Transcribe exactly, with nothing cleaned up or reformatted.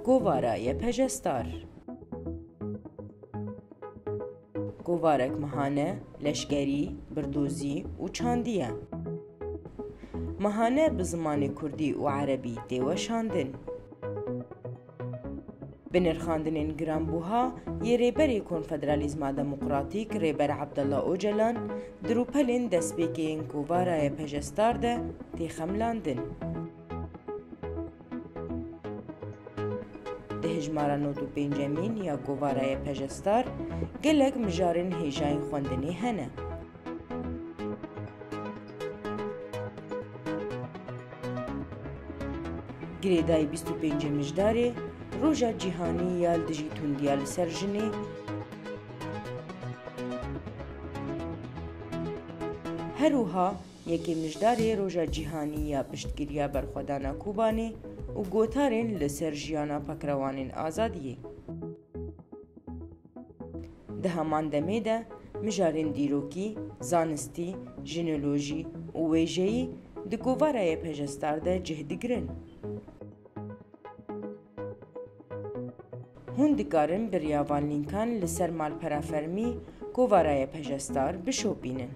Kovara YPJ Star. Kovarek mehane, leşkerî, birdozî û çandî ye. Mehane bi zimanê kurdî û erebî tê weşandin. Bi nirxandinên giranbûha yê Rêberê Konfederalîzma Demokratîk Rêber Abdullah Ocalan, di rûpelên destpêkê yên Kovara YPJ Star de tê xemlandin. Di hejmara nod û pêncemîn ya Kovara YPJ Star gelek mijarên hêjayên xwendinê hene. Girêdayî bîst û pêncê Mijdarê, Roja Cîhanî ya li dijî tundiya li ser jinê. Her wiha yekê Mijdarê Roja Cîhanî ya Piştgiriya Berxwedana Kobanê û gotarên li ser jiyana pakrewanên azadiyê. Di heman demê de mijarên dîrokî, zanistî, jinolojî û wêjeyî di Kovara YPJ Star de cih digirin. Hûn dikarin bi riya van lînkan li ser malpera fermî Kovara YPJ Star bişopînin.